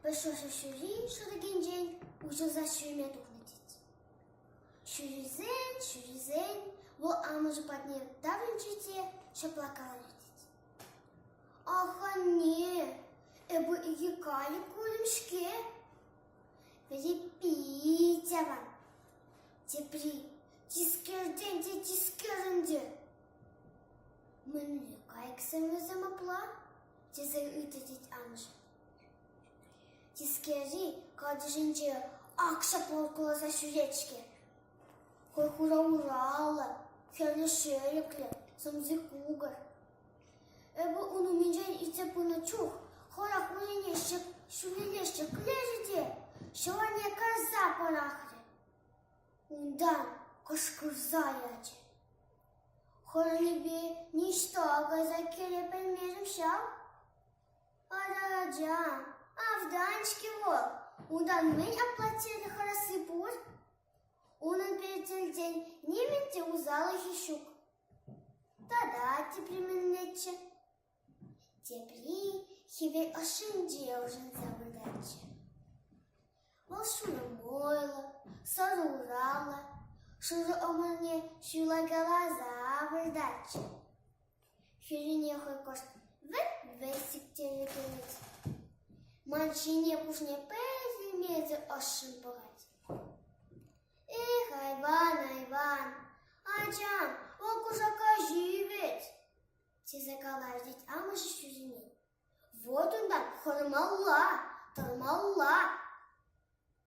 Пӗр шурӑ ҫури шӑтӑкӗнчен уҫӑлса ҫӳреме тухнӑ тет. Ҫӳресен-ҫӳресен вӑл амӑшӗ патне таврӑнчӗ те ҫапла каларӗ тет. Ах, анне, эпӗ икӗ кайӑк курӑм-ҫке. Пӗри пит аван, тепри тискертен те тискер ӗнтӗ. Мӗнле кайӑксем вӗсем апла? тесе ыйтрӗ тет амӑшӗ. Тискерри картишӗнче ак ҫапла уткаласа ҫӳрет-ҫке. Хӑй хура ураллӑ, хӗрлӗ ҫӗлӗклӗ, сӑмси кукӑр. Эпӗ ун умӗнчен иртсе пынӑ чух хӑрах урине ҫӳлелле ҫӗклерӗ те ҫӑварне карса пӑрахрӗ. Унтан кӑшкӑрса ячӗ. Хӑранипе ниҫта кайса кӗре пӗлмерӗм ҫав. Ара, ачам, автан-ҫке вӑл. Унтан мӗн апла терӗ хӑрасси пур? Унӑн пӗр тӗлтен нимӗн те усаллӑхӗ ҫук. Тата тепри мӗнлеччӗ? Тепри хӗвел ӑшшинче ӑшӑнса выртатчӗ. Вӑл шурӑ мӑйлӑ, сӑрӑ ураллӑ, шурӑ ӑмӑрне ҫулакаласа выртатчӗ. Хӳрине хӑй кӑшт вӗт-вӗт сиктерекелет. Ман ҫине куҫне пӗр илмесӗр ӑшшӑн пӑхать.